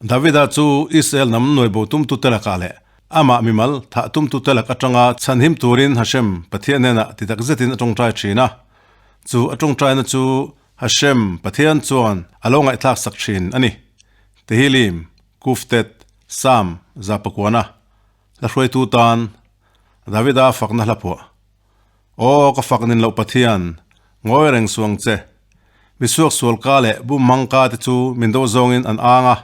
Davida chu Israel hnam nuaibo tumtute lakah leh amah mimal thah tumtute lak atanga chhanhim turin Hashem Pathian hnenah ti tak zetin a tawngtai thin a. Chu a tawngtaina chu Hashem Pathian chuan a lo ngaihthlak sak thin a ni. Tehillim, Kuftet, Sam, Zapakuana, Hla hruaitu tan Davida fakna hla phuah. Aw ka fak nin loh Pathian, ngawi reng suang che. Mi suaksual ka leh bum hmang ka te chu min do zawngin an ang a.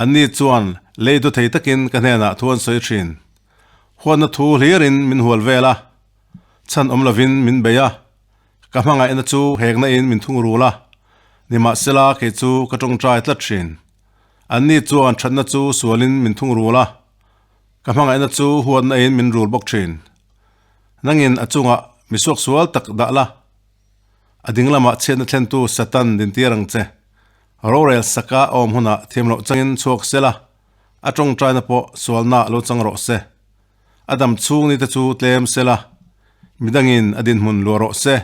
Anni chuan lei du thei takin ka hnenah thu an sawi thin. Huatna thu hlirin min hual vel a, chhan awm lovin min bei a. Ka hmangaihna chu hekna in min thungrul a, nimahsela kei chu ka tawngtai tlat thin. Anni chuan thatna chu sualin min thungrul a, ka hmangaihna chu huatna in min rul bawk thin. Nangin a chungah mi suaksual tak dah la, a ding lamah chhiatna thlentu Satan dintir ang che. Rorel saka a awm hunah thiam loh changin chhuak se la, a tawngtaina pawh sualna lo chang rawh se. A dam chhung ni te chu tlem se la, midangin a dinhmun luah rawh se.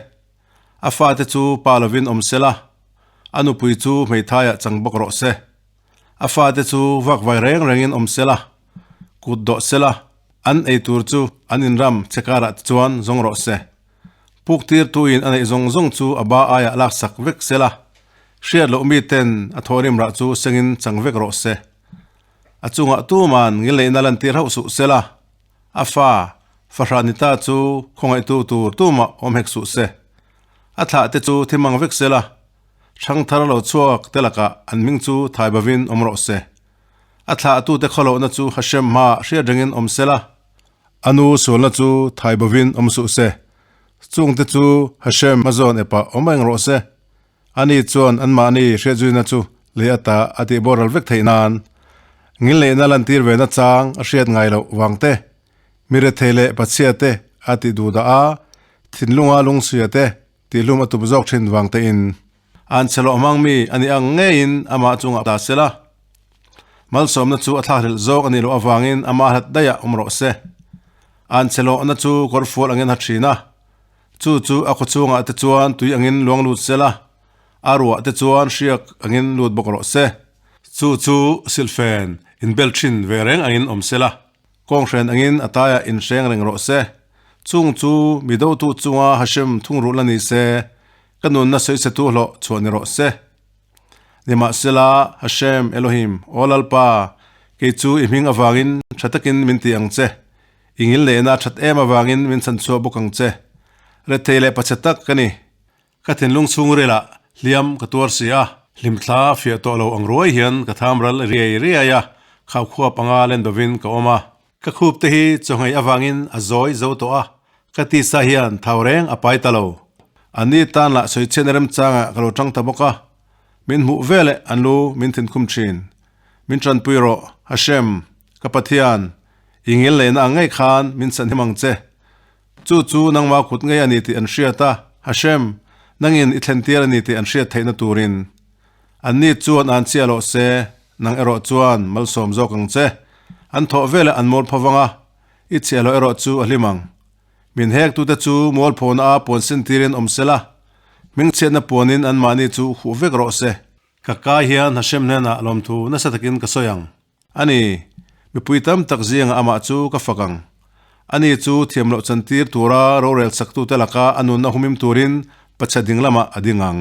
A fate chu pa lovin awm se la, a nupui chu hmeithaiah chang bawk rawh se. A fate chu vakvai reng rengin awm se la, kut dawh se la, an ei tur chu an inram che karah te chuan zawng rawh se. Puk tirtuin a neih zawng zawng chu a ba aiah laksak vek se la, hriat loh miten a thawhrim rah chu sengin chang vek rawh se. A chungah tuman ngilneihna lantir hauh suh se la, a fa, fahrah ni ta chu khawngaihtu tur tumah awm hek suh se. A thlah te chu thimang vek se la, Thangthar lo chhuak te lakah an hming chu thai bavin awm rawh se. A thlahtute khawlohna chu Hashem hmaah hriat rengin awm se la. A nu sualna chu thai bavin awm suh se. Chungte chu Hashem a zawn epah awm reng rawh se. Ani chuan anmahni hriatzuina chu lei ata a tih boral vek theih nan ngilneihna lantir ve nachang a hriat ngai loh vang te, mi rethei leh pachhia te a tih duh dah a, thinlunga lungchhia te Tihlum a tum zawk thin vang tein an chhe loh hmang mi a nih ang ngeiin amah chungah ta se la. Malsawmna chu a thlakhlelh zawk a nih loh avangin amah hlat daihah awm rawh se. An chhe lohna chu kawr fual angin ha thin a, chu chu a khaw chungah te chuan tui angin luang lut se la, a ruah te chuan hriak angin lut bawk rawh se. Chu chu silhfen inbel thin ve reng angin awm se la. Kawnghren angin a taiah inhreng reng rawh se. Chung chu mi dotu chunga Hashem thungrulh a ni se, ka nunna sawichhetu hlawh chhuah ni rawh se. Nimahsela, Hashem, Elohim, Aw Lalpa, kei chu i hming avangin tha takin min ti ang che. I ngil nehna that em avangin min chhanchhuah bawk ang che. Rethei leh pachhe tak ka ni. Ka thinlung chhungrilah hliam ka tuar si a. Hlimthla fiah tawh lo ang ruai hian ka tham ral riai riai a, khaukhua panga len dovin ka awm a. Ka khup te hi chawngei avangin a zawi zo tawh a, ka tisa hian thau reng a pai ta lo. An ni tan lah sawichhiatna remchangah ka lo tang ta bawk a, min hmuh veleh an lu min thinkhum thin. Min tanpui rawh, Hashem, ka Pathian, i ngil neihna ang ngei khan min chhanhim ang che. Chu chu nangma kut ngei a ni tih an hriat a, Hashem, nangin i thlentir a ni tih an hriat theihna turin. Anni chuan an chiah loh se, nang erawh chuan malsawm zawk ang che. An thawh veleh an mualpho vang a, i chiah loh erawh chu a hlim ang. Min hektute chu mualphona a puan sintirin awm se la, hmingchhiatna puanin anmahni chu huh vek rawh se. Ka kai hian Hashem hnenah lawmthu nasa takin ka sawi ang. A ni, mipui tam tak zingah amah chu ka fak ang. Ani chu thiam loh chantir tura rorel chaktute laka a nunna humim turin pachhe ding lamah a ding ang.